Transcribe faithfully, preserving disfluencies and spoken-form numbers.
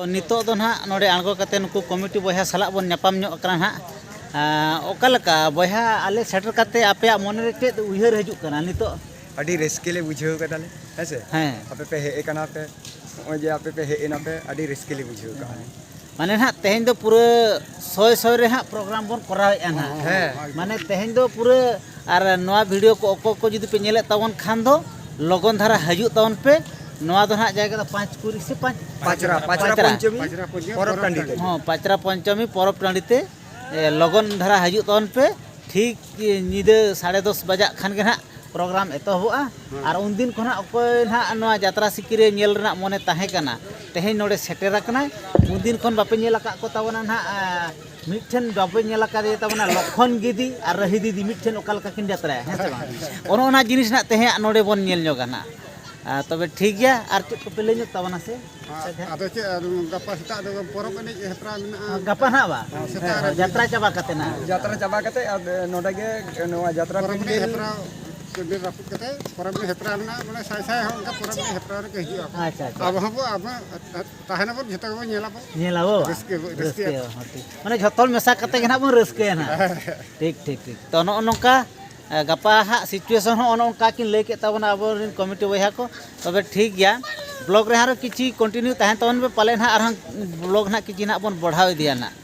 ᱱᱤᱛᱚᱜ ᱫᱚ ᱱᱟᱦᱟᱜ ᱱᱚᱰᱮ ᱟᱬᱜᱚ ᱠᱟᱛᱮ ᱱᱩᱠᱩ ᱠᱚᱢᱤᱴᱤ ᱵᱚᱭᱦᱟ ᱥᱟᱞᱟᱜ ᱵᱚᱱ ᱧᱟᱯᱟᱢ ᱧᱚᱜ ᱠᱟᱱᱟ ᱱᱟᱦᱟᱜ᱾ ᱟᱸ, ᱚᱠᱟ ᱞᱮᱠᱟ ᱵᱚᱭᱦᱟ, ᱟᱞᱮ ᱥᱮᱴᱮᱨ ᱠᱟᱛᱮ ᱟᱯᱮᱭᱟᱜ ᱢᱚᱱᱮ ᱨᱮ ᱪᱮᱫ ᱩᱭᱦᱟᱹᱨ ᱦᱤᱡᱩᱜ ᱠᱟᱱᱟ ᱱᱤᱛᱚᱜ? ᱟᱹᱰᱤ ᱨᱟᱹᱥᱠᱟᱹ ᱞᱮ ᱵᱩᱡᱷᱟᱹᱣ ᱠᱟᱫᱟᱞᱮ, ᱦᱮᱸ ᱥᱮ? ᱦᱮᱸ᱾ ᱟᱯᱮ ᱯᱮ ᱦᱮᱡ ᱟᱠᱟᱱᱟ ᱯᱮ, ᱱᱚᱜᱼᱚᱭ ᱡᱮ ᱟᱯᱮ ᱯᱮ ᱦᱮᱡ ᱮᱱᱟ ᱯᱮ, ᱟᱹᱰᱤ ᱨᱟᱹᱥᱠᱟᱹ ᱞᱮ ᱵᱩᱡᱷᱟᱹᱣ ᱠᱟᱜᱼᱟ᱾ ᱢᱟᱱᱮ ᱱᱟᱦᱟᱜ ᱛᱮᱦᱮᱧ ᱫᱚ ᱯᱩᱨᱟᱹ ᱥᱚᱭ ᱥᱚᱭ ᱨᱮ ᱦᱟᱸᱜ ᱯᱨᱳᱜᱨᱟᱢ ᱵᱚᱱ ᱠᱚᱨᱟᱣᱮᱫᱼᱟ ᱱᱟᱦᱟᱜ᱾ ᱦᱮᱸ᱾ ᱢᱟᱱᱮ ᱛᱮᱦᱮᱧ ᱫᱚ ᱯᱩᱨᱟᱹ, ᱟᱨ ᱱᱚᱣᱟ ᱵᱷᱤᱰᱤᱭᱳ ᱠᱚ ᱚᱠᱚᱭ ᱠᱚ ᱡᱩᱫᱤ ᱯᱮ ᱧᱮᱞᱮᱫ ᱛᱟᱵᱚᱱ ᱠᱷᱟᱱ ᱫᱚ ᱞᱚᱜᱚᱱ ᱫᱷᱟᱨᱟ ᱦᱤᱡᱩᱜ ᱛᱟᱵᱚᱱ ᱯᱮ᱾ ᱱᱚᱣᱟ ᱫᱚ ᱱᱟᱦᱟᱜ ᱡᱟᱭᱜᱟ ᱫᱚ ᱯᱟᱸᱪ ᱠᱩᱲᱤ ᱥᱮ ᱯᱟᱸᱪ ᱯᱟᱪᱨᱟ, ᱯᱟᱪᱨᱟ ᱯᱟᱪᱨᱟ᱾ ᱯᱚᱧᱪᱚᱢᱤ ᱯᱚᱨᱚᱵᱽ ᱴᱟᱺᱰᱤ ᱨᱮ᱾ ᱦᱚᱸ, ᱯᱟᱪᱨᱟ ᱯᱚᱧᱪᱚᱢᱤ ᱯᱚᱨᱚᱵᱽ ᱴᱟᱺᱰᱤ ᱛᱮ, ᱮ, ᱞᱚᱜᱚᱱ ᱫᱷᱟᱨᱟ ᱦᱤᱡᱩᱜ ᱛᱟᱵᱚᱱ ᱯᱮ᱾ ᱴᱷᱤᱠ ᱧᱤᱫᱟᱹ ᱥᱟᱲᱮ ᱫᱚᱥ ᱵᱟᱡᱟᱜ ᱠᱷᱟᱱ ᱜᱮ ᱱᱟᱦᱟᱜ ᱯᱨᱳᱜᱨᱟᱢ ᱮᱛᱚᱦᱚᱵᱚᱜᱼᱟ᱾ ᱦᱮᱸ᱾ ᱟᱨ ᱩᱱᱫᱤᱱ ᱠᱷᱚᱱᱟᱜ ᱚᱠᱚᱭ ᱱᱟᱦᱟᱜ ᱱᱚᱣᱟ ᱡᱟᱛᱨᱟ ᱥᱤᱠᱟᱹᱨᱤᱭᱟᱹ ᱧᱮᱞ ᱨᱮᱱᱟᱜ ᱢᱚᱱᱮ ᱛᱟᱦᱮᱸ ᱠᱟᱱᱟ, ᱛᱮᱦᱮᱧ ᱱᱚᱰᱮ ᱥᱮᱴᱮᱨ ᱟᱠᱟᱱᱟᱭ᱾ ᱩᱱᱫᱤᱱ ᱠᱷᱚᱱ ᱵᱟᱯᱮ ᱧᱮᱞ ᱟᱠᱟᱫ ᱠᱚ ᱛᱟᱵᱚᱱᱟ ᱱᱟᱦᱟᱜ, ᱟ, ᱢᱤᱫᱴᱷᱮᱱ ᱵᱟᱯᱮ ᱧᱮᱞ ᱟᱠᱟᱫᱮ ᱛᱟᱵᱚᱱᱟ ᱞᱚᱠᱷᱚᱱ ᱜᱤᱫᱤ ᱟᱨ ᱨᱟᱹᱦᱤ ᱫᱤᱫᱤ ᱢᱤᱫᱴᱷᱮᱱ ᱚᱠᱟ ᱞᱮᱠᱟ ᱠᱤᱱ ᱡᱟᱛᱨᱟᱭᱟ, ᱦᱮᱸ ᱥᱮ ᱵᱟᱝ? ᱚᱱᱮ ᱚᱱᱟ ᱡᱤᱱᱤᱥ ᱱᱟᱦᱟᱜ ᱛᱮᱦᱮᱧᱟᱜ ᱱᱚᱰᱮ ᱵᱚᱱ ᱧᱮᱞ ᱧᱚᱜᱟ ᱱᱟᱦᱟᱜ᱾ ᱟ, ᱛᱚᱵᱮ ᱴᱷᱤᱠ ᱜᱮᱭᱟ, ᱟᱨ ᱪᱮᱫ ᱠᱚᱯᱮ ᱞᱟᱹᱭ ᱧᱚᱜ ᱛᱟᱵᱚᱱᱟ ᱥᱮ? ᱟᱫᱚ ᱪᱮᱫ, ᱟᱨ ᱜᱟᱯᱟ ᱥᱮᱛᱟᱜ ᱫᱚ ᱯᱚᱨᱚᱵᱽ ᱮᱱᱮᱡ ᱦᱮᱯᱨᱟᱣ ᱢᱮᱱᱟᱜᱼᱟ᱾ ᱜᱟᱯᱟ ᱱᱟᱦᱟᱜ ᱵᱟ? ᱦᱮᱸ, ᱥᱮᱛᱟᱜ ᱨᱮ᱾ ᱡᱟᱛᱨᱟ ᱪᱟᱵᱟ ᱠᱟᱛᱮ ᱱᱟᱦᱟᱜ᱾ ᱡᱟᱛᱨᱟ ᱪᱟᱵᱟ ᱠᱟᱛᱮ ᱟᱨ ᱱᱚᱰᱮ ᱜᱮ ᱱᱚᱣᱟ ᱡᱟᱛᱨᱟ ᱯᱚᱨᱚᱵᱽ ᱮᱱᱮᱡ ᱯᱮᱱᱰᱮᱞ᱾ ᱦᱮᱯᱨᱟᱣ ᱯᱮᱱᱰᱮᱞ ᱨᱟᱹᱯᱩᱫ ᱠᱟᱛᱮ ᱯᱚᱨᱚᱵᱽ ᱮᱱᱮᱡ ᱦᱮᱯᱨᱟᱣ ᱢᱮᱱᱟᱜᱼᱟ᱾ ᱢᱟᱱᱮ ᱥᱟᱭ ᱥᱟᱭ ᱦᱚᱲ ᱚᱱᱠᱟ ᱯᱚᱨᱚᱵᱽ ᱮᱱᱮᱡ ᱦᱮᱯᱨᱟᱣ ᱨᱮᱠᱚ ᱦᱤᱡᱩᱜᱼᱟ᱾ ᱟᱪᱪᱷᱟ, ᱟᱪᱪᱷᱟ᱾ ᱟᱵᱚ ᱦᱚᱸᱵᱚ, ᱟᱵᱚ ᱛᱟᱦᱮᱱᱟᱵᱚᱱ, ᱡᱷᱚᱛᱚ ᱜᱮᱵᱚᱱ ᱧᱮᱞᱟᱵᱚᱱ᱾ ᱧᱮᱞᱟᱵᱚ ᱵᱟ? ᱨᱟᱹᱥᱠᱟᱹ, ᱨᱟᱹᱥᱠᱟᱹ᱾ ᱨᱟᱹᱥᱠᱟᱹ ᱦᱚᱸ ᱴᱷᱤᱠ᱾ ᱢᱟᱱᱮ ᱡᱷᱚᱛᱚ ᱦᱚᱲ ᱢᱮᱥᱟ ᱠᱟᱛᱮ ᱜᱮ ᱱᱟᱦᱟᱜ ᱵᱚᱱ ᱨᱟᱹᱥᱠᱟᱹᱭᱟ ᱱᱟᱦᱟᱜ᱾ ᱴᱷᱤᱠ, ᱴᱷᱤᱠ, ᱴᱷᱤᱠ᱾ ᱛᱚ, ᱱᱚᱜᱼᱚ ᱱᱚᱝᱠᱟ, ᱮ, ᱜᱟᱯᱟ ᱦᱟᱸᱜ situation ᱦᱚᱸ ᱚᱱᱮ ᱚᱱᱠᱟ ᱠᱤᱱ ᱞᱟᱹᱭ ᱠᱮᱫ ᱛᱟᱵᱚᱱᱟ ᱟᱵᱚᱨᱮᱱ ᱠᱚᱢᱤᱴᱤ ᱵᱚᱭᱦᱟ ᱠᱚ᱾ ᱛᱚᱵᱮ ᱴᱷᱤᱠ ᱜᱮᱭᱟ, ᱵᱞᱚᱜ ᱨᱮ ᱟᱨᱦᱚᱸ ᱠᱤᱪᱷᱩ continue ᱛᱟᱦᱮᱱ ᱛᱟᱵᱚᱱ ᱯᱮ, ᱯᱟᱞᱮ ᱱᱟᱦᱟᱜ ᱟᱨᱦᱚᱸ ᱵᱞᱚᱜ ᱱᱟᱦᱟᱜ ᱠᱤᱪᱷᱩ ᱱᱟᱦᱟᱜ ᱵᱚᱱ ᱵᱟᱲᱦᱟᱣ ᱤᱫᱤᱭᱟ ᱱᱟᱦᱟᱜ᱾